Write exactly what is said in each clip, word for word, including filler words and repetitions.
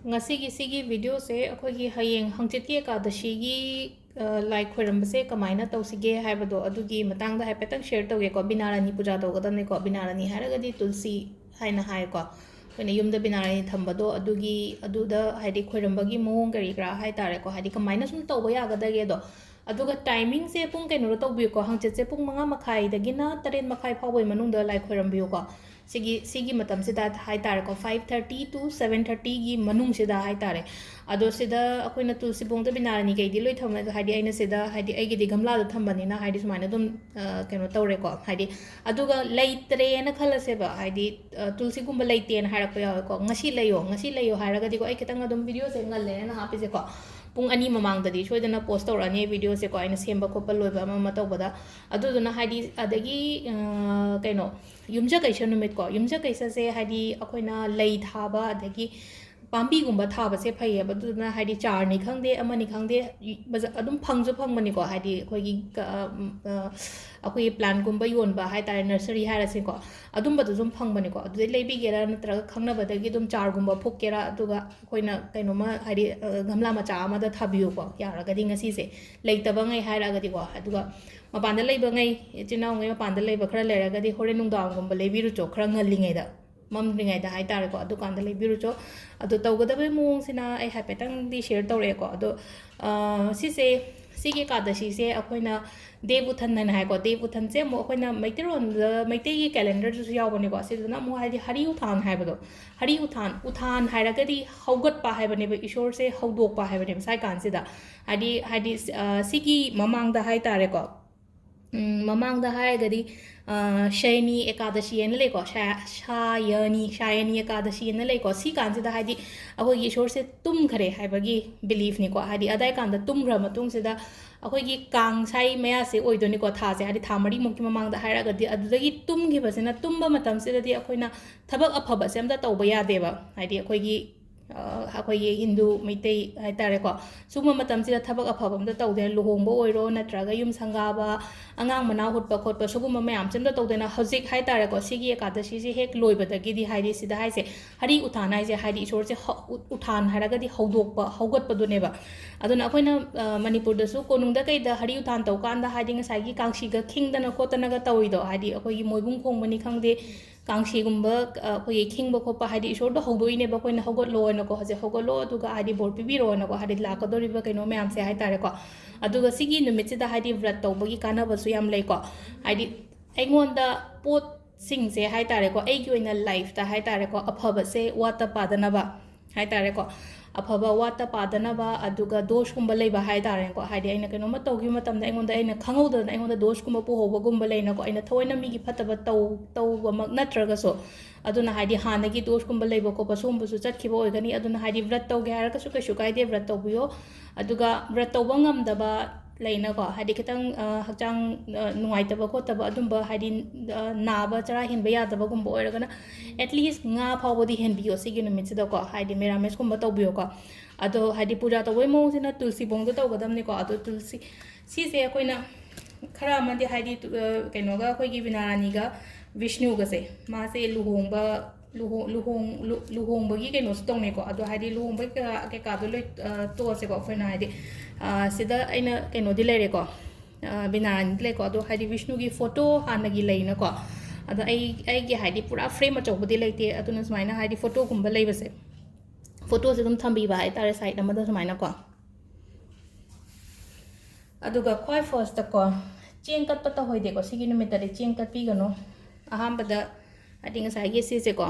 ꯉꯁꯤꯒꯤ ꯁꯤꯒꯤ videoꯁꯦ ꯑꯩꯈꯣꯏꯒꯤ ꯍꯌꯦꯡ ꯍꯪꯆꯤꯠꯀꯤ ꯑꯦꯀꯥꯗꯁꯤꯒꯤ, ꯑ, ꯂꯥꯏ ꯈꯣꯏꯔꯝꯕꯁꯦ ꯀꯃꯥꯏꯅ ꯇꯧꯁꯤꯒꯦ ꯍꯥꯏꯕꯗꯣ ꯑꯗꯨꯒꯤ ꯃꯇꯥꯡꯗ ꯍꯥꯏꯐꯦꯠꯇꯪ share ꯇꯧꯒꯦꯀꯣ꯫ ꯕꯤꯅꯥꯔꯥꯅꯤ ꯄꯨꯖꯥ ꯇꯧꯒꯗꯕꯅꯤꯀꯣ꯫ ꯕꯤꯅꯥꯔꯥꯅꯤ ꯍꯥꯏꯔꯒꯗꯤ ꯇꯨꯜꯁꯤ ꯍꯥꯏꯅ ꯍꯥꯏꯀꯣ꯫ ꯑꯩꯈꯣꯏꯅ ꯌꯨꯝꯗ ꯕꯤꯅꯥꯔꯥꯅꯤ ꯊꯝꯕꯗꯣ ꯑꯗꯨꯒꯤ, ꯑꯗꯨꯗ ꯍꯥꯏꯗꯤ ꯈꯣꯏꯔꯝꯕꯒꯤ ꯃꯑꯣꯡ ꯀꯔꯤ ꯀꯔꯥ ꯍꯥꯏ ꯇꯥꯔꯦꯀꯣ꯫ ꯍꯥꯏꯗꯤ ꯀꯃꯥꯏꯅ ꯁꯨꯝ ꯇꯧꯕ ꯌꯥꯒꯗꯒꯦꯗꯣ꯫ ꯑꯗꯨꯒ timingꯁꯦ ꯄꯨꯡ ꯀꯩꯅꯣꯗ ꯇꯧꯕꯤꯌꯨꯀꯣ꯫ ꯍꯪꯆꯤꯠꯁꯦ ꯄꯨꯡ ꯃꯉꯥ ꯃꯈꯥꯏꯗꯒꯤꯅ ꯇꯔꯦꯠ ꯃꯈꯥꯏ ꯐꯥꯎꯕꯒꯤ ꯃꯅꯨꯡꯗ ꯂꯥꯏ ꯈꯣꯏꯔꯝꯕꯤꯌꯨꯀꯣ꯫ ꯁꯤꯒꯤ, ꯁꯤꯒꯤ ꯃꯇꯝꯁꯤꯗ ꯍꯥꯏ ꯇꯥꯔꯦꯀꯣ, five thirty to seven thirtyꯒꯤ ꯃꯅꯨꯡꯁꯤꯗ ꯍꯥꯏ ꯇꯥꯔꯦ꯫ ꯑꯗꯣ ꯁꯤꯗ ꯑꯩꯈꯣꯏꯅ ꯇꯨꯜꯁꯤꯕꯣꯡꯗ ꯕꯤꯅꯥꯔꯥꯅꯤ ꯀꯩꯗꯤ ꯂꯣꯏ ꯊꯝꯃꯦ, ꯑꯗꯣ ꯍꯥꯏꯗꯤ ꯑꯩꯅ ꯁꯤꯗ ꯍꯥꯏꯗꯤ ꯑꯩꯒꯤꯗꯤ ꯒꯝꯂꯥꯗ ꯊꯝꯕꯅꯤꯅ ꯍꯥꯏꯗꯤ ꯁꯨꯃꯥꯏꯅ ꯑꯗꯨꯝ, ꯑ, ꯀꯩꯅꯣ ꯇꯧꯔꯦꯀꯣ꯫ ꯍꯥꯏꯗꯤ ꯑꯗꯨꯒ ꯂꯩꯇ꯭ꯔꯦꯅ ꯈꯜꯂꯁꯦꯕ, ꯍꯥꯏꯗꯤ, ꯑ, ꯇꯨꯜꯁꯤꯒꯨꯝꯕ ꯂꯩꯇꯦꯅ ꯍꯥꯏꯔꯛꯄ ꯌꯥꯎꯋꯦꯀꯣ꯫ ꯉꯁꯤ ꯂꯩꯌꯣ, ꯉꯁꯤ ꯂꯩꯌꯣ ꯍꯥꯏꯔꯒꯗꯤꯀꯣ, ꯑꯩ ꯈꯤꯇꯪ ꯑꯗꯨꯝ videoꯁꯦ ꯉꯜꯂꯦꯅ ꯍꯥꯞꯄꯤꯁꯦꯀꯣ꯫ ꯄꯨꯡ ꯑꯅꯤ ꯃꯃꯥꯡꯗꯗꯤ ꯁꯣꯏꯗꯅ post ꯇꯧꯔꯛꯑꯅꯤ ꯑꯩ videoꯁꯦꯀꯣ, ꯑꯩꯅ ꯁꯦꯝꯕ ꯈꯣꯠꯄ ꯂꯣꯏꯕ ꯑꯃ ꯑꯃ ꯇꯧꯕꯗ꯫ ꯑꯗꯨꯗꯨꯅ ꯍꯥꯏꯗꯤ, ꯑꯗꯒꯤ, ꯑ, ꯀꯩꯅꯣ, ꯌꯨꯝꯖꯀꯩꯁ ꯅꯨꯃꯤꯠꯀꯣ, ꯌꯨꯝꯖꯀꯩꯁꯁꯦ ꯍꯥꯏꯗꯤ ꯑꯩꯈꯣꯏꯅ ꯂꯩ ꯊꯥꯕ, ꯑꯗꯒꯤ ꯄꯥꯝꯕꯤꯒꯨꯝꯕ ꯊꯥꯕꯁꯦ ꯐꯩꯌꯦꯕ꯫ ꯑꯗꯨꯗꯨꯅ ꯍꯥꯏꯗꯤ ꯆꯥꯔꯅꯤ ꯈꯪꯗꯦ, ꯑꯃꯅꯤ ꯈꯪꯗꯦ, ꯕꯖꯥ-, ꯑꯗꯨꯝ ꯐꯪꯁꯨ ꯐꯪꯕꯅꯤꯀꯣ, ꯍꯥꯏꯗꯤ ꯑꯩꯈꯣꯏꯒꯤ ꯀ-, ꯑ, ꯑꯩꯈꯣꯏꯒꯤ plantꯀꯨꯝꯕ ꯌꯣꯟꯕ ꯍꯥꯏ ꯇꯥꯔꯦ, nursery ꯍꯥꯏꯔꯁꯤꯀꯣ, ꯑꯗꯨꯝꯕꯗꯨꯁꯨ ꯑꯗꯨꯝ ꯐꯪꯕꯅꯤꯀꯣ꯫ ꯑꯗꯨꯗꯩ ꯂꯩꯕꯤꯒꯦꯔꯥ ꯅꯠꯇ꯭ꯔꯒ ꯈꯪꯅꯕꯗꯒꯤ ꯑꯗꯨꯝ ꯆꯥꯔꯒꯨꯝꯕ ꯐꯨꯛꯀꯦꯔꯥ, ꯑꯗꯨꯒ ꯑꯩꯈꯣꯏꯅ ꯀꯩꯅꯣꯝꯃ ꯍꯥꯏꯗꯤ, ꯑ, ꯒꯝꯂꯥ ꯃꯆꯥ ꯑꯃꯗ ꯊꯥꯕꯤꯌꯨꯀꯣ, ꯌꯥꯔꯒꯗꯤ ꯉꯁꯤꯁꯦ꯫ ꯂꯩꯇꯕꯉꯩ ꯍꯥꯏꯔꯛꯑꯒꯗꯤꯀꯣ, ꯑꯗꯨꯒ ꯃꯄꯥꯟꯗ ꯂꯩꯕꯉꯩ, ꯏꯆꯤꯟ ꯏꯅꯥꯎꯉꯩ ꯃꯄꯥꯟꯗ ꯂꯩꯕ ꯈꯔ ꯂꯩꯔꯒꯗꯤ ꯍꯣꯔꯦꯟ ꯅꯨꯡꯗꯥꯡꯒꯨꯝꯕ ꯂꯩꯕꯤꯔꯨꯆꯣ, ꯈꯔ ꯉꯜꯂꯤꯉꯩꯗ, ꯃꯝꯗ꯭ꯔꯤꯉꯩꯗ ꯍꯥꯏ ꯇꯥꯔꯦꯀꯣ, ꯑꯗꯨꯀꯥꯟꯗ ꯂꯩꯕꯤꯔꯨꯆꯣ꯫ ꯑꯗꯣ ꯇꯧꯒꯗꯕꯒꯤ ꯃꯑꯣꯡꯁꯤꯅ ꯑꯩ ꯍꯥꯏꯐꯦꯠꯇꯪꯗꯤ share ꯇꯧꯔꯛꯑꯦꯀꯣ꯫ ꯑꯗꯣ, ꯑ, ꯁꯤꯁꯦ, ꯁꯤꯒꯤ ꯑꯦꯀꯥꯗꯁꯤꯁꯦ ꯑꯩꯈꯣꯏꯅ ꯗꯦꯕ ꯎꯊꯟ ꯍꯥꯏꯅ ꯍꯥꯏꯀꯣ꯫ ꯗꯦꯕ ꯎꯊꯟꯁꯦ ꯑꯃꯨꯛ ꯑꯩꯈꯣꯏꯅ ꯃꯩꯇꯩꯔꯣꯟꯗ, ꯃꯩꯇꯩꯒꯤ calendarꯗꯁꯨ ꯌꯥꯎꯕꯅꯦꯀꯣ꯫ ꯁꯤꯗꯅ ꯑꯃꯨꯛ ꯍꯥꯏꯗꯤ ꯍꯔꯤ ꯎꯊꯥꯟ ꯍꯥꯏꯕꯗꯣ, ꯍꯔꯤ ꯎꯊꯥꯟ, ꯎꯊꯥꯟ ꯍꯥꯏꯔꯒꯗꯤ ꯍꯧꯒꯠꯄ ꯍꯥꯏꯕꯅꯦꯕ, ꯏꯁꯣꯔꯁꯦ ꯍꯧꯗꯣꯛꯄ ꯍꯥꯏꯕꯅꯦꯕ ꯁꯥꯏ ꯀꯥꯟꯁꯤꯗ꯫ ꯍꯥꯏꯗꯤ, ꯍꯥꯏꯗꯤ, ꯑ, ꯁꯤꯒꯤ ꯃꯃꯥꯡꯗ ꯍꯥꯏ ꯇꯥꯔꯦꯀꯣ, ꯎꯝ, ꯃꯃꯥꯡꯗ ꯍꯥꯏꯔꯒꯗꯤ, ꯑ, ꯁꯌꯅꯤ ꯑꯦꯀꯥꯗꯁꯤ ꯍꯥꯏꯅ ꯂꯩꯀꯣ, ꯁꯥ-, ꯁꯥꯌꯅꯤ, ꯁꯥꯌꯅꯤ ꯑꯦꯀꯥꯗꯁꯤ ꯍꯥꯏꯅ ꯂꯩꯀꯣ꯫ ꯁꯤ ꯀꯥꯟꯁꯤꯗ ꯍꯥꯏꯗꯤ ꯑꯩꯈꯣꯏꯒꯤ ꯏꯁꯣꯔꯁꯦ ꯇꯨꯝꯈꯔꯦ ꯍꯥꯏꯕꯒꯤ beliefꯅꯤꯀꯣ꯫ ꯍꯥꯏꯗꯤ ꯑꯗꯥꯏ ꯀꯥꯟꯗ ꯇꯨꯝꯈ꯭ꯔ ꯃꯇꯨꯡꯁꯤꯗ ꯑꯩꯈꯣꯏꯒꯤ ꯀꯥꯡ ꯁꯥꯏ ꯃꯌꯥꯁꯦ ꯑꯣꯏꯗꯣꯏꯅꯤꯀꯣ, ꯊꯥꯁꯦ, ꯍꯥꯏꯗꯤ ꯊꯥ ꯃꯔꯤꯃꯨꯛꯀꯤ ꯃꯃꯥꯡꯗ ꯍꯥꯏꯔꯒꯗꯤ꯫ ꯑꯗꯨꯗꯒꯤ ꯇꯨꯝꯈꯤꯕꯁꯤꯅ, ꯇꯨꯝꯕ ꯃꯇꯝꯁꯤꯗꯗꯤ ꯑꯩꯈꯣꯏꯅ ꯊꯕꯛ ꯑꯐꯕꯁꯦ ꯑꯝꯇ ꯇꯧꯕ ꯌꯥꯗꯦꯕ꯫ ꯍꯥꯏꯗꯤ ꯑꯩꯈꯣꯏꯒꯤ ꯑꯩꯈꯣꯏꯒꯤ ꯍꯤꯟꯗꯨ ꯃꯩꯇꯩ ꯍꯥꯏꯇꯥꯔꯦꯀꯣ, ꯁꯤꯒꯨꯝꯕ ꯃꯇꯝꯁꯤꯗ ꯊꯕꯛ ꯑꯐꯕ ꯑꯝꯇ ꯇꯧꯗꯦ, ꯂꯨꯍꯣꯡꯕ ꯑꯣꯏꯔꯣ ꯅꯠꯇ꯭ꯔꯒ ꯌꯨꯝ ꯁꯪꯒꯥꯕ, ꯑꯉꯥꯡ ꯃꯅꯥꯎ ꯍꯨꯠꯄ ꯈꯣꯠꯄ, ꯁꯤꯒꯨꯝꯕ ꯃꯌꯥꯝꯁꯦ ꯑꯝꯇ ꯇꯧꯗꯅ ꯍꯧꯖꯤꯛ ꯍꯥꯏꯇꯥꯔꯦꯀꯣ, ꯁꯤꯒꯤ ꯑꯦꯀꯥꯗꯁꯤꯁꯦ ꯍꯦꯛ ꯂꯣꯏꯕꯗꯒꯤꯗꯤ ꯍꯥꯏꯗꯤ ꯁꯤꯗ ꯍꯥꯏꯁꯦ ꯍꯔꯤ ꯎꯊꯥꯟ ꯍꯥꯏꯁꯦ ꯍꯥꯏꯗꯤ ꯏꯁꯣꯔꯁꯦ ꯍ-, ꯎ-, ꯎꯊꯥꯟ ꯍꯥꯏꯔꯒꯗꯤ ꯍꯧꯗꯣꯛꯄ, ꯍꯧꯒꯠꯄꯗꯨꯅꯦꯕ꯫ ꯑꯗꯨꯅ ꯑꯩꯈꯣꯏꯅ ꯃꯅꯤꯄꯨꯔꯗꯁꯨ ꯀꯣꯅꯨꯡꯗ ꯀꯩꯗ ꯍꯔꯤ ꯎꯊꯥꯟ ꯇꯧꯀꯥꯟꯗ ꯍꯥꯏꯗꯤ ꯉꯁꯥꯏꯒꯤ ꯀꯥꯡꯁꯤꯒ ꯈꯤꯡꯗꯅ ꯈꯣꯠꯇꯅꯒ ꯇꯧꯔꯤꯗꯣ, ꯍꯥꯏꯗꯤ ꯑꯩꯈꯣꯏꯒꯤ ꯃꯣꯏꯕꯨꯡ ꯈꯣꯡꯕꯅꯤ ꯈꯪꯗꯦ, ꯀꯥꯡꯁꯤꯒꯨꯝꯕ ꯑꯩꯈꯣꯏꯒꯤ ꯈꯤꯡꯕ ꯈꯣꯠꯄ ꯍꯥꯏꯗꯤ ꯏꯁꯣꯔꯗꯣ ꯍꯧꯗꯣꯛꯏꯅꯦꯕ ꯑꯩꯈꯣꯏꯅ ꯍꯧꯒꯠꯂꯣ ꯍꯥꯏꯅꯀꯣ, ꯍꯧꯖꯤꯛ ꯍꯧꯒꯠꯂꯣ ꯑꯗꯨꯒ ꯍꯥꯏꯗꯤ ꯕꯣꯔ ꯄꯤꯕꯤꯔꯣ ꯍꯥꯏꯅꯀꯣ, ꯍꯥꯏꯗꯤ ꯂꯥꯛꯀꯗꯧꯔꯤꯕ ꯀꯩꯅꯣ ꯃꯌꯥꯝꯁꯦ ꯍꯥꯏꯇꯥꯔꯦꯀꯣ꯫ ꯑꯗꯨꯒ ꯁꯤꯒꯤ ꯅꯨꯃꯤꯠꯁꯤꯗ ꯍꯥꯏꯗꯤ ꯕ꯭ꯔꯠ ꯇꯧꯕꯒꯤ ꯀꯥꯟꯅꯕꯁꯨ ꯌꯥꯝ ꯂꯩꯀꯣ꯫ ꯍꯥꯏꯗꯤ ꯑꯩꯉꯣꯟꯗ ꯄꯣꯠꯁꯤꯡꯁꯦ ꯍꯥꯏꯇꯥꯔꯦꯀꯣ, ꯑꯩꯒꯤ ꯑꯣꯏꯅ ꯂꯥꯏꯐꯇ ꯍꯥꯏꯇꯥꯔꯦꯀꯣ, ꯑꯐꯕꯁꯦ ꯋꯥꯠꯇ ꯄꯥꯗꯅꯕ ꯍꯥꯏꯇꯥꯔꯦꯀꯣ, ꯑꯐꯕ ꯋꯥꯠꯇ ꯄꯥꯗꯅꯕ, ꯑꯗꯨꯒ ꯗꯣꯁꯀꯨꯝꯕ ꯂꯩꯕ ꯍꯥꯏꯇꯥꯔꯦꯀꯣ, ꯍꯥꯏꯗꯤ ꯑꯩꯅ ꯀꯩꯅꯣꯝꯃ ꯇꯧꯈꯤꯕ ꯃꯇꯝꯗ ꯑꯩꯉꯣꯟꯗ, ꯑꯩꯅ ꯈꯪꯍꯧꯗꯅ ꯑꯩꯉꯣꯟꯗ ꯗꯣꯁꯀꯨꯝꯕ ꯄꯨꯍꯧꯕꯒꯨꯝꯕ ꯂꯩꯅꯀꯣ, ꯑꯩꯅ ꯊꯑꯣꯏꯅ ꯃꯤꯒꯤ ꯐꯠꯇꯕ ꯇꯧ-, ꯇꯧꯕꯃꯛ ꯅꯠꯇ꯭ꯔꯒꯁꯨ, ꯑꯗꯨꯅ ꯍꯥꯏꯗꯤ ꯍꯥꯟꯅꯒꯤ ꯗꯣꯁꯀꯨꯝꯕ ꯂꯩꯕ ꯈꯣꯠꯄ ꯁꯤꯒꯨꯝꯕꯁꯨ ꯆꯠꯈꯤꯕ ꯑꯣꯏꯒꯅꯤ꯫ ꯑꯗꯨꯅ ꯍꯥꯏꯗꯤ ꯕ꯭ꯔꯠ ꯇꯧꯒꯦ ꯍꯥꯏꯔꯒꯁꯨ ꯀꯩꯁꯨ ꯀꯥꯏꯗꯦ, ꯕ꯭ꯔꯠ ꯇꯧꯕꯤꯌꯣ꯫ ꯑꯗꯨꯒ ꯕ꯭ꯔꯠ ꯇꯧꯕ ꯉꯝꯗꯕ ꯂꯩꯅꯀꯣ, ꯍꯥꯏꯗꯤ ꯈꯤꯇꯪ, ꯑ, ꯍꯛꯆꯥꯡ, ꯑ, ꯅꯨꯡꯉꯥꯏꯇꯕ ꯈꯣꯠꯇꯕ ꯑꯗꯨꯝꯕ, ꯍꯥꯏꯗꯤ, ꯑ, ꯅꯥꯕ ꯆꯔꯥ ꯍꯦꯟꯕ ꯌꯥꯗꯕꯒꯨꯝꯕ ꯑꯣꯏꯔꯒꯅ at least ꯉꯥ ꯐꯥꯎꯕꯗꯤ ꯍꯦꯟꯕꯤꯌꯣ ꯁꯤꯒꯤ ꯅꯨꯃꯤꯠꯁꯤꯗꯀꯣ, ꯍꯥꯏꯗꯤ ꯃꯦꯔꯥꯃꯦꯁꯀꯨꯝꯕ ꯇꯧꯕꯤꯌꯣꯀꯣ꯫ ꯑꯗꯣ ꯍꯥꯏꯗꯤ ꯄꯨꯖꯥ ꯇꯧꯕꯒꯤ ꯃꯑꯣꯡꯁꯤꯅ ꯇꯨꯜꯁꯤꯕꯣꯡꯗ ꯇꯧꯒꯗꯕꯅꯤꯀꯣ꯫ ꯑꯗꯣ ꯇꯨꯜꯁꯤ, ꯁꯤꯁꯦ ꯑꯩꯈꯣꯏꯅ ꯈꯔ ꯑꯃꯗꯤ ꯍꯥꯏꯗꯤ ꯇꯨ-, ꯑ, ꯀꯩꯅꯣꯒ ꯑꯩꯈꯣꯏꯒꯤ ꯕꯤꯅꯥꯔꯥꯅꯤꯒ ꯕꯤꯁꯅꯨꯒꯁꯦ, ꯃꯥꯁꯦ ꯂꯨꯍꯣꯡꯕ, ꯂꯨꯍꯣ-, ꯂꯨꯍꯣꯡ-, ꯂꯨ-, ꯂꯨꯍꯣꯡꯕꯒꯤ ꯀꯩꯅꯣꯁꯨ ꯇꯧꯅꯩꯀꯣ꯫ ꯑꯗꯣ ꯍꯥꯏꯗꯤ ꯂꯨꯍꯣꯡꯕꯒꯤ ꯀꯩꯀꯥ, ꯀꯩꯀꯥꯗꯣ ꯂꯣꯏ, ꯑ, ꯇꯣꯛꯑꯁꯦꯀꯣ꯫ ꯑꯩꯈꯣꯏꯅ ꯍꯥꯏꯗꯤ, ꯑ, ꯁꯤꯗ ꯑꯩꯅ ꯀꯩꯅꯣꯗꯤ ꯂꯩꯔꯦꯀꯣ, ꯑ, ꯕꯤꯅꯥꯔꯥꯅꯤꯗꯤ ꯂꯩꯀꯣ꯫ ꯑꯗꯣ ꯍꯥꯏꯗꯤ ꯕꯤꯁꯅꯨꯒꯤ ꯐꯣꯇꯣ ꯍꯥꯟꯅꯒꯤ ꯂꯩꯅꯀꯣ꯫ ꯑꯗꯣ ꯑꯩ, ꯑꯩꯒꯤ ꯍꯥꯏꯗꯤ ꯄꯨꯔꯥ ꯐ꯭ꯔꯦꯝ ꯑꯆꯧꯕꯗꯤ ꯂꯩꯇꯦ꯫ ꯑꯗꯨꯅ ꯁꯨꯃꯥꯏꯅ ꯍꯥꯏꯗꯤ ꯐꯣꯇꯣꯒꯨꯝꯕ ꯂꯩꯕꯁꯦ, ꯐꯣꯇꯣꯁꯦ ꯑꯗꯨꯝ ꯊꯝꯕꯤꯕ ꯍꯥꯏꯇꯥꯔꯦ ꯁꯥꯏꯠ ꯑꯃꯗ ꯁꯨꯃꯥꯏꯅꯀꯣ꯫ ꯑꯗꯨꯒ ꯈ꯭ꯋꯥꯏ ꯐꯥꯔꯁꯇꯀꯣ, ꯆꯦꯡ ꯀꯠꯄ ꯇꯧꯍꯩꯗꯦꯀꯣ꯫ ꯁꯤꯒꯤ ꯅꯨꯃꯤꯠꯇꯗꯤ ꯆꯦꯡ ꯀꯠꯄꯤꯒꯅꯨ꯫ ꯑꯍꯥꯟꯕꯗ ꯍꯥꯏꯗꯤ ꯉꯁꯥꯏꯒꯤ ꯁꯤꯁꯦꯀꯣ,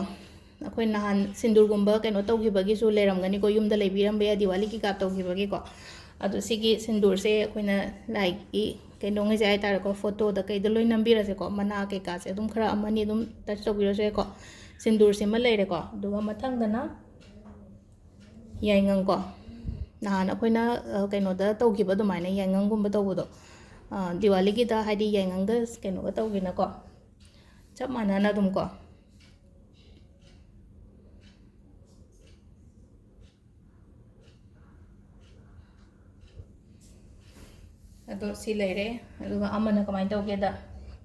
ꯑꯩꯈꯣꯏ ꯅꯍꯥꯟ ꯁꯤꯟꯗꯨꯔꯒꯨꯝꯕ ꯀꯩꯅꯣ ꯇꯧꯈꯤꯕꯒꯤꯁꯨ ꯂꯩꯔꯝꯒꯅꯤꯀꯣ, ꯌꯨꯝꯗ ꯂꯩꯕꯤꯔꯝꯕ ꯌꯥꯏ ꯗꯤꯋꯥꯂꯤ ꯀꯩꯀꯥ ꯇꯧꯈꯤꯕꯒꯤꯀꯣ꯫ ꯑꯗꯣ ꯁꯤꯒꯤ ꯁꯤꯟꯗꯨꯔꯁꯦ ꯑꯩꯈꯣꯏꯅ ꯂꯥꯏꯒꯤ ꯀꯩꯅꯣꯉꯩꯁꯦ ꯍꯥꯏꯇꯥꯔꯦꯀꯣ, ꯐꯣꯇꯣꯗ ꯀꯩꯗ ꯂꯣꯏ ꯅꯝꯕꯤꯔꯁꯦꯀꯣ꯫ ꯃꯅꯥ ꯀꯩꯀꯥꯁꯦ ꯑꯗꯨꯝ ꯈꯔ ꯑꯃꯅꯤ ꯑꯗꯨꯝ ꯇꯆ ꯇꯧꯕꯤꯔꯁꯨ ꯌꯥꯏꯀꯣ꯫ ꯁꯤꯟꯗꯨꯔꯁꯤꯃ ꯂꯩꯔꯦꯀꯣ꯫ ꯑꯗꯨꯒ ꯃꯊꯪꯗꯅ ꯌꯥꯏꯉꯪꯀꯣ, ꯅꯍꯥꯟ ꯑꯩꯈꯣꯏꯅ, ꯑ, ꯀꯩꯅꯣꯗ ꯇꯧꯈꯤꯕ ꯑꯗꯨꯃꯥꯏꯅ ꯌꯥꯏꯉꯪꯒꯨꯝꯕ ꯇꯧꯕꯗꯣ, ꯑ, ꯗꯤꯋꯥꯂꯤꯒꯤꯗ ꯍꯥꯏꯗꯤ ꯌꯥꯏꯉꯪꯒ ꯀꯩꯅꯣꯒ ꯇꯧꯒꯦꯅꯀꯣ, ꯆꯞ ꯃꯥꯟꯅꯅ ꯑꯗꯨꯝꯀꯣ꯫ ꯑꯗꯣ ꯁꯤ ꯂꯩꯔꯦ꯫ ꯑꯗꯨꯒ ꯑꯃꯅ ꯀꯃꯥꯏꯅ ꯇꯧꯒꯦꯗ,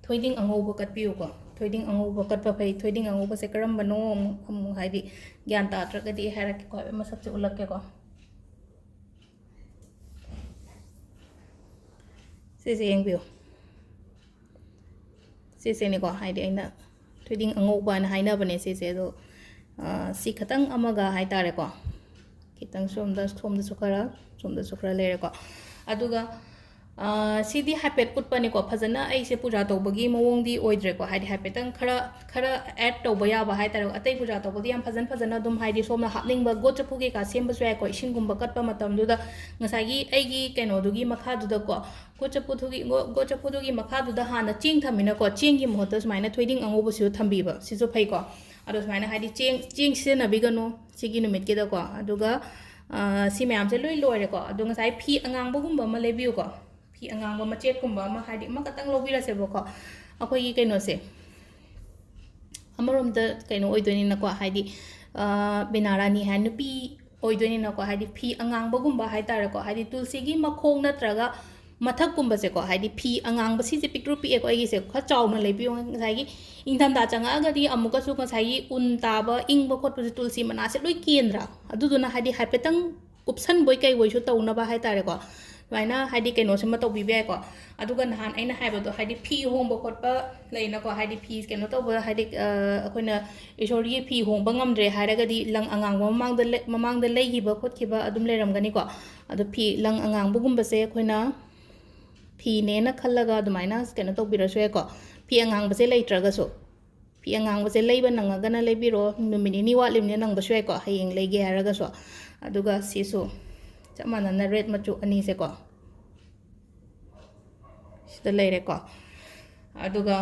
ꯊꯣꯏꯗꯤꯡ ꯑꯉꯧꯕ ꯀꯠꯄꯤꯌꯨꯀꯣ꯫ ꯊꯣꯏꯗꯤꯡ ꯑꯉꯧꯕ ꯀꯠꯄ ꯐꯩ꯫ ꯊꯣꯏꯗꯤꯡ ꯑꯉꯧꯕꯁꯦ ꯀꯔꯝꯕꯅꯣ ꯑꯃꯨꯛ, ꯑꯃꯨꯛ ꯍꯥꯏꯗꯤ ꯒ꯭ꯌꯥꯟ ꯇꯥꯗ꯭ꯔꯒꯗꯤ ꯑꯩ ꯍꯥꯏꯔꯛꯀꯦꯀꯣ, ꯍꯥꯏꯐꯦꯠ ꯃꯁꯛꯁꯦ ꯎꯠꯂꯛꯀꯦꯀꯣ꯫ ꯁꯤꯁꯦ ꯌꯦꯡꯕꯤꯌꯨ꯫ ꯁꯤꯁꯤꯅꯤꯀꯣ, ꯍꯥꯏꯗꯤ ꯑꯩꯅ ꯊꯣꯏꯗꯤꯡ ꯑꯉꯧꯕ ꯍꯥꯏꯅ ꯍꯥꯏꯅꯕꯅꯦ ꯁꯤꯁꯦ꯫ ꯑꯗꯣ, ꯑ, ꯁꯤ ꯈꯇꯪ ꯑꯃꯒ ꯍꯥꯏꯇꯥꯔꯦꯀꯣ, ꯈꯤꯇꯪ ꯁꯣꯝꯗ, ꯁꯣꯝꯗꯁꯨ ꯈꯔ, ꯁꯣꯝꯗꯁꯨ ꯈꯔ ꯂꯩꯔꯦꯀꯣ꯫ ꯑꯗꯨꯒ, ꯑ, ꯁꯤꯗꯤ ꯍꯥꯏꯐꯦꯠ ꯎꯠꯄꯅꯤꯀꯣ, ꯐꯖꯅ ꯑꯩꯁꯦ ꯄꯨꯖꯥ ꯇꯧꯕꯒꯤ ꯃꯑꯣꯡꯗꯤ ꯑꯣꯏꯗ꯭ꯔꯦꯀꯣ, ꯍꯥꯏꯗꯤ ꯍꯥꯏꯐꯦꯠꯇꯪ ꯈꯔ, ꯈꯔ add ꯇꯧꯕ ꯌꯥꯕ ꯍꯥꯏꯇꯥꯔꯦ꯫ ꯑꯇꯩ ꯄꯨꯖꯥ ꯇꯧꯕꯗꯤ ꯌꯥꯝ ꯐꯖꯅ, ꯐꯖꯅ ꯑꯗꯨꯝ, ꯍꯥꯏꯗꯤ ꯁꯣꯝꯅ ꯍꯥꯞꯅꯤꯡꯕ ꯒꯣꯠ ꯆꯐꯨ ꯀꯩꯀꯥ ꯁꯦꯝꯕꯁꯨ ꯌꯥꯏꯀꯣ, ꯏꯁꯤꯡꯒꯨꯝꯕ ꯀꯠꯄ ꯃꯇꯝꯗꯨꯗ ꯉꯁꯥꯏꯒꯤ ꯑꯩꯒꯤ ꯀꯩꯅꯣꯗꯨꯒꯤ ꯃꯈꯥꯗꯨꯗꯀꯣ, ꯒꯣꯠ ꯆꯐꯨꯗꯨꯒꯤ, ꯒꯣ-, ꯒꯣꯠ ꯆꯐꯨꯗꯨꯒꯤ ꯃꯈꯥꯗꯨꯗ ꯍꯥꯟꯅ ꯆꯦꯡ ꯊꯝꯃꯤꯅꯀꯣ, ꯆꯦꯡꯒꯤ ꯃꯍꯨꯠꯇ ꯁꯨꯃꯥꯏꯅ ꯊꯣꯏꯗꯤꯡ ꯑꯉꯧꯕꯁꯤꯁꯨ ꯊꯝꯕꯤꯕ, ꯁꯤꯁꯨ ꯐꯩꯀꯣ꯫ ꯑꯗꯣ ꯁꯨꯃꯥꯏꯅ ꯍꯥꯏꯗꯤ ꯆꯦꯡ, ꯆꯦꯡ ꯁꯤꯖꯤꯟꯅꯕꯤꯒꯅꯨ ꯁꯤꯒꯤ ꯅꯨꯃꯤꯠꯀꯤꯗꯀꯣ꯫ ꯑꯗꯨꯒ, ꯑ, ꯁꯤ ꯃꯌꯥꯝꯁꯦ ꯂꯣꯏ ꯂꯣꯏꯔꯦꯀꯣ꯫ ꯑꯗꯣ ꯉꯁꯥꯏ ꯐꯤ ꯑꯉꯥꯡꯕꯒꯨꯝꯕ ꯑꯃ ꯂꯩꯕꯤꯌꯨꯀꯣ꯫ ꯐꯤ ꯑꯉꯥꯡꯕ ꯃꯆꯦꯠꯀꯨꯝꯕ ꯑꯃ, ꯍꯥꯏꯗꯤ ꯑꯃꯈꯛꯇꯪ ꯂꯧꯕꯤꯔꯁꯦꯕꯀꯣ꯫ ꯑꯩꯈꯣꯏꯒꯤ ꯀꯩꯅꯣꯁꯦ, ꯑꯃꯔꯣꯝꯗ ꯀꯩꯅꯣ ꯑꯣꯏꯗꯣꯏꯅꯤꯅꯀꯣ, ꯍꯥꯏꯗꯤ, ꯑ, ꯕꯤꯅꯥ ꯔꯥꯅꯤ ꯍꯥꯏ ꯅꯨꯄꯤ ꯑꯣꯏꯗꯣꯏꯅꯤꯅꯀꯣ, ꯍꯥꯏꯗꯤ ꯐꯤ ꯑꯉꯥꯡꯕꯒꯨꯝꯕ ꯍꯥꯏꯇꯥꯔꯦꯀꯣ, ꯍꯥꯏꯗꯤ ꯇꯨꯜꯁꯤꯒꯤ ꯃꯈꯣꯡ ꯅꯠꯇ꯭ꯔꯒ ꯃꯊꯛꯀꯨꯝꯕꯁꯦꯀꯣ, ꯍꯥꯏꯗꯤ ꯐꯤ ꯑꯉꯥꯡꯕ ꯁꯤꯁꯦ ꯄꯤꯛꯇ꯭ꯔꯨ ꯄꯤꯛꯑꯦꯀꯣ, ꯑꯩꯒꯤꯁꯦ ꯈꯔ ꯆꯥꯎꯅ ꯂꯩꯕꯤꯌꯣ꯫ ꯉꯁꯥꯏꯒꯤ ꯏꯪꯊꯝꯊꯥ ꯆꯪꯉꯛꯑꯒꯗꯤ ꯑꯃꯨꯛꯀꯁꯨ ꯉꯁꯥꯏꯒꯤ ꯎꯟ ꯇꯥꯕ, ꯏꯪꯕ ꯈꯣꯠꯄꯁꯦ ꯇꯨꯜꯁꯤ ꯃꯅꯥꯁꯦ ꯂꯣꯏ ꯀꯦꯟꯗ꯭ꯔꯥ, ꯑꯗꯨꯗꯨꯅ ꯍꯥꯏꯗꯤ ꯍꯥꯏꯐꯦꯠꯇꯪ ꯀꯨꯞꯁꯟꯕꯣꯏ ꯀꯩꯕꯣꯏꯁꯨ ꯇꯧꯅꯕ ꯍꯥꯏꯇꯥꯔꯦꯀꯣ, ꯑꯗꯨꯃꯥꯏꯅ ꯍꯥꯏꯗꯤ ꯀꯩꯅꯣꯁꯤꯃ ꯇꯧꯕꯤꯕ ꯌꯥꯏꯀꯣ꯫ ꯑꯗꯨꯒ ꯅꯍꯥꯟ ꯑꯩꯅ ꯍꯥꯏꯕꯗꯣ, ꯍꯥꯏꯗꯤ ꯐꯤ ꯍꯣꯡꯕ ꯈꯣꯠꯄ ꯂꯩꯅꯀꯣ, ꯍꯥꯏꯗꯤ ꯐꯤ ꯀꯩꯅꯣ ꯇꯧꯕ, ꯍꯥꯏꯗꯤ, ꯑ, ꯑꯩꯈꯣꯏꯅ ꯏꯁꯣꯔꯒꯤ ꯐꯤ ꯍꯣꯡꯕ ꯉꯝꯗ꯭ꯔꯦ ꯍꯥꯏꯔꯒꯗꯤ ꯂꯪ ꯑꯉꯥꯡꯕ ꯃꯃꯥꯡꯗ ꯂꯩ-, ꯃꯃꯥꯡꯗ ꯂꯩꯈꯤꯕ ꯈꯣꯠꯈꯤꯕ ꯑꯗꯨꯝ ꯂꯩꯔꯝꯒꯅꯤꯀꯣ꯫ ꯑꯗꯣ ꯐꯤ ꯂꯪ ꯑꯉꯥꯡꯕꯒꯨꯝꯕꯁꯦ ꯑꯩꯈꯣꯏꯅ ꯐꯤꯅꯦꯅ ꯈꯜꯂꯒ ꯑꯗꯨꯃꯥꯏꯅ ꯀꯩꯅꯣ ꯇꯧꯕꯤꯔꯁꯨ ꯌꯥꯏꯀꯣ, ꯐꯤ ꯑꯉꯥꯡꯕꯁꯦ ꯂꯩꯇ꯭ꯔꯒꯁꯨ꯫ ꯐꯤ ꯑꯉꯥꯡꯕꯁꯦ ꯂꯩꯕ ꯅꯪꯉꯒꯅ ꯂꯩꯕꯤꯔꯣ, ꯅꯨꯃꯤꯠ ꯅꯤꯅꯤ ꯋꯥꯠꯂꯤꯕꯅꯤꯅ ꯅꯪꯕꯁꯨ ꯌꯥꯏꯀꯣ, ꯍꯌꯦꯡ ꯂꯩꯒꯦ ꯍꯥꯏꯔꯒꯁꯨ꯫ ꯑꯗꯨꯒ ꯁꯤꯁꯨ ꯆꯞ ꯃꯥꯟꯅꯅ ꯔꯦꯗ ꯃꯆꯨ ꯑꯅꯤꯁꯦꯀꯣ, ꯁꯤꯗ ꯂꯩꯔꯦꯀꯣ꯫ ꯑꯗꯨꯒ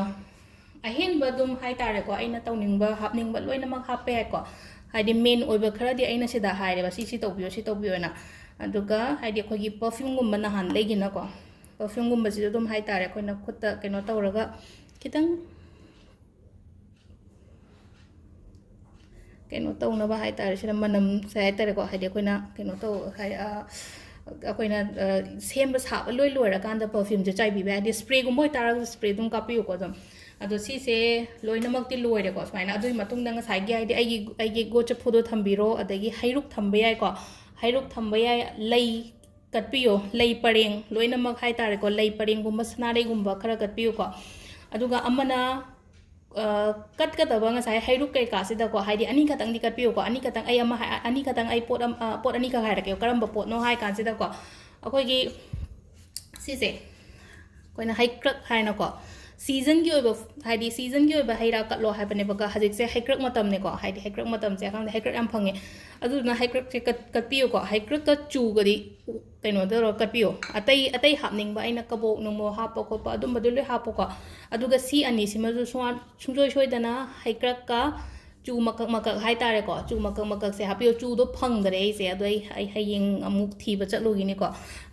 ꯑꯍꯦꯟꯕ ꯑꯗꯨꯝ ꯍꯥꯏꯇꯥꯔꯦꯀꯣ, ꯑꯩꯅ ꯇꯧꯅꯤꯡꯕ ꯍꯥꯞꯅꯤꯡꯕ ꯂꯣꯏꯅꯃꯛ ꯍꯥꯞꯄ ꯌꯥꯏꯀꯣ꯫ ꯍꯥꯏꯗꯤ ꯃꯦꯟ ꯑꯣꯏꯕ ꯈꯔꯗꯤ ꯑꯩꯅ ꯁꯤꯗ ꯍꯥꯏꯔꯦꯕ, ꯁꯤ ꯁꯤ ꯇꯧꯕꯤꯌꯣ, ꯁꯤ ꯇꯧꯕꯤꯌꯣꯅ꯫ ꯑꯗꯨꯒ ꯍꯥꯏꯗꯤ ꯑꯩꯈꯣꯏꯒꯤ ꯄꯔꯐ꯭ꯌꯨꯝꯒꯨꯝꯕ ꯅꯍꯥꯟ ꯂꯩꯒꯤꯅꯀꯣ, ꯄꯔꯐ꯭ꯌꯨꯝꯒꯨꯝꯕꯁꯤꯁꯨ ꯑꯗꯨꯝ ꯍꯥꯏꯇꯥꯔꯦ, ꯑꯩꯈꯣꯏꯅ ꯈꯨꯠꯇ ꯀꯩꯅꯣ ꯇꯧꯔꯒ ꯈꯤꯇꯪ ꯀꯩꯅꯣ ꯇꯧꯅꯕ ꯍꯥꯏꯇꯥꯔꯦ, ꯁꯤꯅ ꯃꯅꯝꯁꯦ ꯍꯥꯏꯇꯥꯔꯦꯀꯣ, ꯍꯥꯏꯗꯤ ꯑꯩꯈꯣꯏꯅ ꯀꯩꯅꯣ ꯇꯧ-, ꯍꯥꯏ-, ꯑ, ꯑꯩꯈꯣꯏꯅ ꯁꯦꯝꯕ ꯁꯥꯕ ꯂꯣꯏ ꯂꯣꯏꯔꯀꯥꯟꯗ ꯄꯔꯐ꯭ꯌꯨꯝꯁꯦ ꯆꯥꯏꯕꯤꯕ ꯌꯥꯏ꯫ ꯍꯥꯏꯗꯤ ꯁ꯭ꯄ꯭ꯔꯦꯒꯨꯝꯕ ꯑꯣꯏꯇꯥꯔꯒꯁꯨ ꯁ꯭ꯄ꯭ꯔꯦ ꯑꯗꯨꯝ ꯀꯥꯞꯄꯤꯌꯨꯀꯣ꯫ ꯑꯗꯨꯝ ꯑꯗꯣ ꯁꯤꯁꯦ ꯂꯣꯏꯅꯃꯛꯇꯤ ꯂꯣꯏꯔꯦꯀꯣ꯫ ꯁꯨꯃꯥꯏꯅ ꯑꯗꯨꯒꯤ ꯃꯇꯨꯡꯗ ꯉꯁꯥꯏꯒꯤ, ꯍꯥꯏꯗꯤ ꯑꯩꯒꯤ ꯑꯩꯒꯤ ꯒꯣ ꯆꯐꯨꯗꯣ ꯊꯝꯕꯤꯔꯣ, ꯑꯗꯒꯤ ꯍꯩꯔꯨꯛ ꯊꯝꯕ ꯌꯥꯏꯀꯣ꯫ ꯍꯩꯔꯨꯛ ꯊꯝꯕ ꯌꯥꯏ, ꯂꯩ ꯀꯠꯄꯤꯌꯣ, ꯂꯩ ꯄꯔꯦꯡ ꯂꯣꯏꯅꯃꯛ ꯍꯥꯏꯇꯥꯔꯦꯀꯣ꯫ ꯂꯩ ꯄꯔꯦꯡꯒꯨꯝꯕ, ꯁꯅꯥꯔꯩꯒꯨꯝꯕ ꯈꯔ ꯀꯠꯄꯤꯌꯨꯀꯣ꯫ ꯑꯗꯨꯒ ꯑꯃꯅ ꯀꯠꯀꯗꯕ ꯉꯁꯥꯏ ꯍꯩꯔꯨꯛ ꯀꯩꯀꯥꯁꯤꯗꯀꯣ, ꯍꯥꯏꯗꯤ ꯑꯅꯤꯈꯛꯇꯪꯗꯤ ꯀꯠꯄꯤꯌꯨꯀꯣ꯫ ꯑꯅꯤꯈꯛꯇꯪ ꯑꯩ ꯑꯃ ꯍꯥꯏ- ꯑꯅꯤꯈꯛꯇꯪ ꯑꯩ ꯄꯣꯠ ꯑꯃ, ꯄꯣꯠ ꯑꯅꯤꯈꯛ ꯍꯥꯏꯔꯛꯀꯦ, ꯀꯔꯝꯕ ꯄꯣꯠꯅꯣ ꯍꯥꯏ ꯀꯥꯟꯁꯤꯗꯀꯣ꯫ ꯑꯩꯈꯣꯏꯒꯤ ꯁꯤꯁꯦ ꯑꯩꯈꯣꯏꯅ ꯍꯩꯀ꯭ꯔꯛ ꯍꯥꯏꯅꯀꯣ, ꯁꯤꯖꯟꯒꯤ ꯑꯣꯏꯕ, ꯍꯥꯏꯗꯤ ꯁꯤꯖꯟꯒꯤ ꯑꯣꯏꯕ ꯍꯩ ꯔꯥ ꯀꯠꯂꯣ ꯍꯥꯏꯕꯅꯦꯕꯀꯣ꯫ ꯍꯧꯖꯤꯛꯁꯦ ꯍꯩꯀ꯭ꯔꯛ ꯃꯇꯝꯅꯦꯀꯣ, ꯍꯥꯏꯗꯤ ꯍꯩꯀ꯭ꯔꯛ ꯃꯇꯝꯁꯦ ꯑꯉꯥꯡꯗ ꯍꯩꯀ꯭ꯔꯛ ꯌꯥꯝ ꯐꯪꯉꯦ꯫ ꯑꯗꯨꯗꯨꯅ ꯍꯩꯀ꯭ꯔꯛꯁꯦ ꯀꯠ- ꯀꯠꯄꯤꯌꯨꯀꯣ꯫ ꯍꯩꯀ꯭ꯔꯛꯀ ꯆꯨꯒꯗꯤ ꯀꯩꯅꯣ ꯇꯧꯔꯒ ꯀꯠꯄꯤꯌꯣ꯫ ꯑꯇꯩ ꯑꯇꯩ ꯍꯥꯞꯅꯤꯡꯕ, ꯑꯩꯅ ꯀꯕꯣꯛ ꯅꯨꯡꯕꯣꯛ ꯍꯥꯞꯄ ꯈꯣꯠꯄ ꯑꯗꯨꯝꯕꯗꯨ ꯂꯣꯏ ꯍꯥꯞꯄꯣꯀꯣ꯫ ꯑꯗꯨꯒ ꯁꯤ ꯑꯅꯤꯁꯤꯃꯁꯨ ꯁꯨꯡꯁꯣꯏ ꯁꯣꯏꯗꯅ ꯍꯩꯀ꯭ꯔꯛꯀ ꯆꯨ ꯃꯀꯛ ꯃꯀꯛ ꯍꯥꯏꯇꯥꯔꯦꯀꯣ, ꯆꯨ ꯃꯀꯛ ꯃꯀꯛꯁꯦ ꯍꯥꯞꯄꯤꯌꯣ꯫ ꯆꯨꯗꯣ ꯐꯪꯗꯔꯦ ꯑꯩꯁꯦ, ꯑꯗꯣ ꯑꯩ ꯑꯩ ꯍꯌꯦꯡ ꯑꯃꯨꯛ ꯊꯤꯕ ꯆꯠꯂꯨꯈꯤꯅꯤꯀꯣ꯫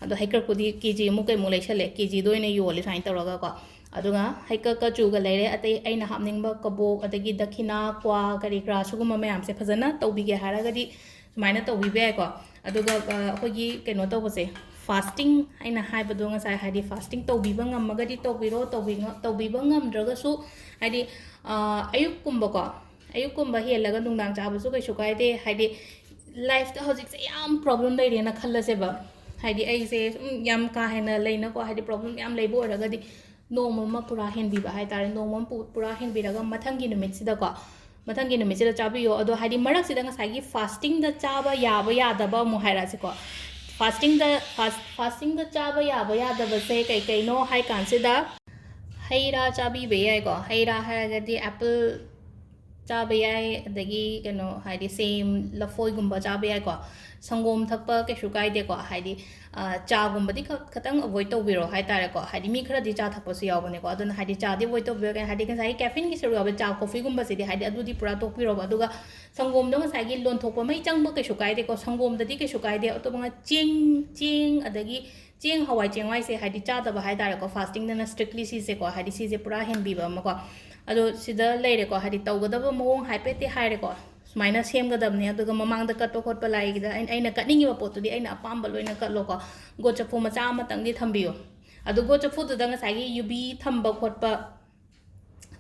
ꯑꯗꯣ ꯍꯩꯀ꯭ꯔꯛꯄꯨꯗꯤ ꯀꯦ ꯖꯤ ꯑꯃꯨꯛ ꯀꯩꯃꯨꯛ ꯂꯩꯁꯜꯂꯦ, ꯀꯦ ꯖꯤꯗ ꯑꯣꯏꯅ ꯌꯣꯜꯂꯦ ꯁꯨꯃꯥꯏꯅ ꯇꯧꯔꯒꯀꯣ꯫ ꯑꯗꯨꯒ ꯍꯩꯀ꯭ꯔꯛꯀ ꯆꯨꯒ ꯂꯩꯔꯦ꯫ ꯑꯇꯩ ꯑꯩꯅ ꯍꯥꯞꯅꯤꯡꯕ ꯀꯕꯣꯛ, ꯑꯗꯒꯤ ꯗꯈꯤꯅꯥ, ꯀ꯭ꯋꯥ, ꯀꯔꯤ ꯀꯔꯥ ꯁꯤꯒꯨꯝꯕ ꯃꯌꯥꯝꯁꯦ ꯐꯖꯅ ꯇꯧꯕꯤꯒꯦ ꯍꯥꯏꯔꯒꯗꯤ ꯁꯨꯃꯥꯏꯅ ꯇꯧꯕꯤꯕ ꯌꯥꯏꯀꯣ꯫ ꯑꯗꯨꯒ ꯑꯩꯈꯣꯏꯒꯤ ꯀꯩꯅꯣ ꯇꯧꯕꯁꯦ, ꯐꯥꯁꯇꯤꯡ ꯑꯩꯅ ꯍꯥꯏꯕꯗꯣ ꯉꯁꯥꯏ, ꯍꯥꯏꯗꯤ ꯐꯥꯁꯇꯤꯡ ꯇꯧꯕꯤꯕ ꯉꯝꯃꯒꯗꯤ ꯇꯧꯕꯤꯔꯣ, ꯇꯧꯕꯤꯕ ꯉꯝꯗ꯭ꯔꯒꯁꯨ, ꯍꯥꯏꯗꯤ ꯑꯌꯨꯛꯀꯨꯝꯕꯀꯣ, ꯑꯌꯨꯛꯀꯨꯝꯕ ꯍꯦꯜꯂꯒ ꯅꯨꯡꯗꯥꯡ ꯆꯥꯕꯁꯨ ꯀꯩꯁꯨ ꯀꯥꯏꯗꯦ꯫ ꯍꯥꯏꯗꯤ ꯂꯥꯏꯐꯇ ꯍꯧꯖꯤꯛꯁꯦ ꯌꯥꯝ ꯄ꯭ꯔꯣꯕ꯭ꯂꯦꯝ ꯂꯩꯔꯦꯅ ꯈꯜꯂꯁꯦꯕ꯫ ꯍꯥꯏꯗꯤ ꯑꯩꯁꯦ ꯁꯨꯝ ꯌꯥꯝ ꯀꯥ ꯍꯦꯟꯅ ꯂꯩꯅꯀꯣ, ꯍꯥꯏꯗꯤ ꯄ꯭ꯔꯣꯕ꯭ꯂꯦꯝ ꯌꯥꯝ ꯂꯩꯕ ꯑꯣꯏꯔꯒꯗꯤ ꯅꯣꯡꯃ ꯑꯃ ꯄꯨꯔꯥ ꯍꯦꯟꯕꯤꯕ ꯍꯥꯏꯇꯥꯔꯦ꯫ ꯅꯣꯡꯃ ꯑꯃ ꯄꯨꯔꯥ ꯍꯦꯟꯕꯤꯔꯒ ꯃꯊꯪꯒꯤ ꯅꯨꯃꯤꯠꯁꯤꯗꯀꯣ, ꯃꯊꯪꯒꯤ ꯅꯨꯃꯤꯠꯁꯤꯗ ꯆꯥꯕꯤꯌꯣ꯫ ꯑꯗꯣ ꯍꯥꯏꯗꯤ ꯃꯔꯛꯁꯤꯗ ꯉꯁꯥꯏꯒꯤ ꯐꯥꯁꯇꯤꯡꯗ ꯆꯥꯕ ꯌꯥꯕ ꯌꯥꯗꯕ ꯑꯃꯨꯛ ꯍꯥꯏꯔꯛꯑꯁꯤꯀꯣ꯫ ꯐꯥꯁꯇꯤꯡꯗ ꯐꯥꯁ ꯐꯥꯁꯇꯤꯡꯗ ꯆꯥꯕ ꯌꯥꯕ ꯌꯥꯗꯕꯁꯦ ꯀꯩ ꯀꯩꯅꯣ ꯍꯥꯏ ꯀꯥꯟꯁꯤꯗ, ꯍꯩ ꯔꯥ ꯆꯥꯕꯤꯕ ꯌꯥꯏꯀꯣ꯫ ꯍꯩ ꯔꯥ ꯍꯥꯏꯔꯒꯗꯤ ꯑꯦꯄꯜ ꯆꯥꯕ ꯌꯥꯏ, ꯑꯗꯒꯤ ꯀꯩꯅꯣ ꯍꯥꯏꯗꯤ ꯁꯦꯝ, ꯂꯐꯣꯏꯒꯨꯝꯕ ꯆꯥꯕ ꯌꯥꯏꯀꯣ꯫ ꯁꯪꯒꯣꯝ ꯊꯛꯄ ꯀꯩꯁꯨ ꯀꯥꯏꯗꯦꯀꯣ꯫ ꯍꯥꯏꯗꯤ ꯆꯥꯒꯨꯝꯕꯗꯤ ꯈꯛ ꯈꯇꯪ ꯑꯦꯕꯣꯏꯗ ꯇꯧꯕꯤꯔꯣ ꯍꯥꯏꯇꯥꯔꯦꯀꯣ꯫ ꯍꯥꯏꯗꯤ ꯃꯤ ꯈꯔꯗꯤ ꯆꯥ ꯊꯛꯄꯁꯨ ꯌꯥꯎꯕꯅꯦꯀꯣ꯫ ꯑꯗꯨꯅ ꯍꯥꯏꯗꯤ ꯆꯥꯗꯤ ꯑꯦꯕꯣꯏꯗ ꯇꯧꯕꯤꯔꯣ꯫ ꯍꯥꯏꯗꯤ ꯉꯁꯥꯏꯒꯤ ꯀꯦꯐꯤꯟꯒꯤ ꯁꯔꯨꯛ ꯌꯥꯎꯕ ꯆꯥ, ꯀꯣꯐꯤꯒꯨꯝꯕꯁꯤꯗꯤ ꯍꯥꯏꯗꯤ ꯑꯗꯨꯗꯤ ꯄꯨꯔꯥ ꯇꯣꯛꯄꯤꯔꯣꯕ꯫ ꯑꯗꯨꯒ ꯁꯪꯒꯣꯝꯗꯣ ꯉꯁꯥꯏꯒꯤ ꯂꯣꯟꯊꯣꯛꯄ ꯃꯩ ꯆꯪꯕ ꯀꯩꯁꯨ ꯀꯥꯏꯗꯦꯀꯣ꯫ ꯁꯪꯒꯣꯝꯗꯗꯤ ꯀꯩꯁꯨ ꯀꯥꯏꯗꯦ꯫ ꯑꯇꯣꯞꯄ ꯉꯥ- ꯆꯦꯡ, ꯆꯦꯡ, ꯑꯗꯒꯤ ꯆꯦꯡ, ꯍꯋꯥꯏ ꯆꯦꯡꯋꯥꯏꯁꯦ ꯍꯥꯏꯗꯤ ꯆꯥꯗꯕ ꯍꯥꯏꯇꯥꯔꯦꯀꯣ꯫ ꯐꯥꯁꯇꯤꯡꯗꯅ ꯁ꯭ꯇ꯭ꯔꯤꯛꯂꯤ ꯁꯤꯁꯦꯀꯣ, ꯍꯥꯏꯗꯤ ꯁꯤꯁꯦ ꯄꯨꯔꯥ ꯍꯦꯟꯕꯤꯕ ꯑꯃꯀꯣ꯫ ꯑꯗꯣ ꯁꯤꯗ ꯂꯩꯔꯦꯀꯣ, ꯍꯥꯏꯗꯤ ꯇꯧꯒꯗꯕ ꯃꯑꯣꯡ ꯍꯥꯏꯐꯦꯠꯇꯤ ꯍꯥꯏꯔꯦꯀꯣ꯫ ꯁꯨꯃꯥꯏꯅ ꯁꯦꯝꯒꯗꯕꯅꯦ꯫ ꯑꯗꯨꯒ ꯃꯃꯥꯡꯗ ꯀꯠꯄ ꯈꯣꯠꯄ ꯂꯥꯏꯒꯤꯗ ꯑꯩꯅ, ꯑꯩꯅ ꯀꯠꯅꯤꯡꯉꯤꯕ ꯄꯣꯠꯇꯨꯗꯤ ꯑꯩꯅ ꯑꯄꯥꯝꯕ ꯂꯣꯏꯅ ꯀꯠꯂꯣꯀꯣ꯫ ꯒꯣꯠ ꯆꯐꯨ ꯃꯆꯥ ꯑꯃꯇꯪꯗꯤ ꯊꯝꯕꯤꯌꯨ꯫ ꯑꯗꯨ ꯒꯣꯠ ꯆꯐꯨꯗꯨꯗ ꯉꯁꯥꯏꯒꯤ ꯌꯨꯕꯤ ꯊꯝꯕ ꯈꯣꯠꯄ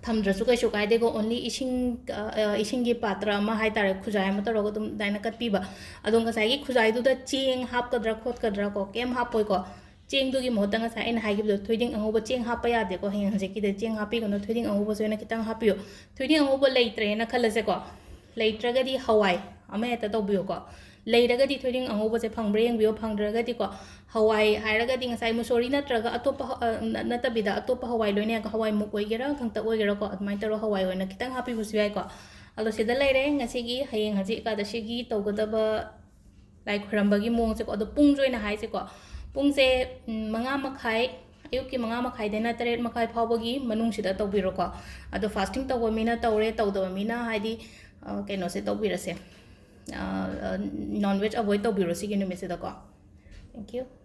ꯊꯝꯗ꯭ꯔꯁꯨ ꯀꯩꯁꯨ ꯀꯥꯏꯗꯦꯀꯣ꯫ Only ꯏꯁꯤꯡ, ꯑ, ꯑ, ꯏꯁꯤꯡꯒꯤ ꯄꯥꯇ꯭ꯔ ꯑꯃ ꯍꯥꯏꯇꯥꯔꯦ, ꯈꯨꯖꯥꯏ ꯑꯃ ꯇꯧꯔꯒ ꯑꯗꯨꯝ ꯑꯗꯨꯃꯥꯏꯅ ꯀꯠꯄꯤꯕ꯫ ꯑꯗꯣ ꯉꯁꯥꯏꯒꯤ ꯈꯨꯖꯥꯏꯗꯨꯗ ꯆꯦꯡ ꯍꯥꯞꯀꯗ꯭ꯔꯥ ꯈꯣꯠꯀꯗ꯭ꯔꯥ ꯀꯣ, ꯀꯩꯝ ꯍꯥꯞꯄꯣꯏꯀꯣ꯫ ꯆꯦꯡꯗꯨꯒꯤ ꯃꯍꯨꯠꯇ ꯉꯁꯥꯏ ꯑꯩꯅ ꯍꯥꯏꯈꯤꯕꯗꯣ, ꯊꯣꯏꯗꯤꯡ ꯑꯉꯧꯕ, ꯆꯦꯡ ꯍꯥꯞꯄ ꯌꯥꯗꯦꯀꯣ, ꯍꯌꯦꯡ ꯍꯪꯆꯤꯠꯀꯤꯗ ꯆꯦꯡ ꯍꯥꯞꯄꯤꯒꯅꯨ, ꯊꯣꯏꯗꯤꯡ ꯑꯉꯧꯕꯁꯦ ꯑꯣꯏꯅ ꯈꯤꯇꯪ ꯍꯥꯞꯄꯤꯌꯨ꯫ ꯊꯣꯏꯗꯤꯡ ꯑꯉꯧꯕ ꯂꯩꯇ꯭ꯔꯦꯅ ꯈꯜꯂꯁꯦꯀꯣ꯫ ꯂꯩꯇ꯭ꯔꯒꯗꯤ ꯍꯋꯥꯏ ꯑꯃ ꯍꯦꯛꯇ ꯇꯧꯕꯤꯌꯨꯀꯣ꯫ ꯂꯩꯔꯒꯗꯤ ꯊꯣꯏꯗꯤꯡ ꯑꯉꯧꯕꯁꯦ ꯐꯪꯕ꯭ꯔꯥ ꯌꯦꯡꯕꯤꯌꯨ, ꯐꯪꯗ꯭ꯔꯒꯗꯤꯀꯣ, ꯍꯋꯥꯏ ꯍꯥꯏꯔꯒꯗꯤ ꯉꯁꯥꯏ ꯃꯨꯁꯣꯔꯤ ꯅꯠꯇ꯭ꯔꯒ ꯑꯇꯣꯞꯄ ꯍ-, ꯑ, ꯅ-, ꯅꯠꯇꯕꯤꯗ ꯑꯇꯣꯞꯄ ꯍꯋꯥꯏ ꯂꯣꯏꯅ ꯌꯥꯏꯀꯣ, ꯍꯋꯥꯏ ꯃꯨꯛ ꯑꯣꯏꯒꯦꯔꯥ, ꯀꯪꯇꯛ ꯑꯣꯏꯒꯦꯔꯥꯀꯣ, ꯑꯗꯨꯃꯥꯏꯅ ꯇꯧꯔꯒ ꯍꯋꯥꯏ ꯑꯣꯏꯅ ꯈꯤꯇꯪ ꯍꯥꯞꯄꯤꯕꯁꯨ ꯌꯥꯏꯀꯣ꯫ ꯑꯗꯣ ꯁꯤꯗ ꯂꯩꯔꯦ ꯉꯁꯤꯒꯤ, ꯍꯌꯦꯡ ꯍꯧꯖꯤꯛ ꯑꯦꯀꯥꯗꯁꯤꯒꯤ ꯇꯧꯒꯗꯕ ꯂꯥꯏ ꯈꯣꯏꯔꯝꯕꯒꯤ ꯃꯑꯣꯡꯁꯦꯀꯣ꯫ ꯑꯗꯣ ꯄꯨꯡꯁꯨ ꯑꯣꯏꯅ ꯍꯥꯏꯁꯦꯀꯣ, ꯄꯨꯡꯁꯦ, ꯎꯝ, ꯃꯉꯥ ꯃꯈꯥꯏ, ꯑꯌꯨꯛꯀꯤ ꯃꯉꯥ ꯃꯈꯥꯏꯗꯩꯅ ꯇꯔꯦꯠ ꯃꯈꯥꯏ ꯐꯥꯎꯕꯒꯤ ꯃꯅꯨꯡꯁꯤꯗ ꯇꯧꯕꯤꯔꯣꯀꯣ꯫ ꯑꯗꯣ ꯐꯥꯁꯇꯤꯡ ꯇꯧꯕ ꯃꯤꯅ ꯇꯧꯔꯦ, ꯇꯧꯗꯕ ꯃꯤꯅ ꯍꯥꯏꯗꯤ, ꯑ, ꯀꯩꯅꯣꯁꯦ ꯇꯧꯕꯤꯔꯁꯦ, ꯅꯣꯟ ꯚꯦꯖ ꯑꯦꯚꯣꯏꯗ ꯇꯧꯕꯤꯔꯣ ꯁꯤꯒꯤ ꯅꯨꯃꯤꯠꯁꯤꯗꯀꯣ꯫ Thank you.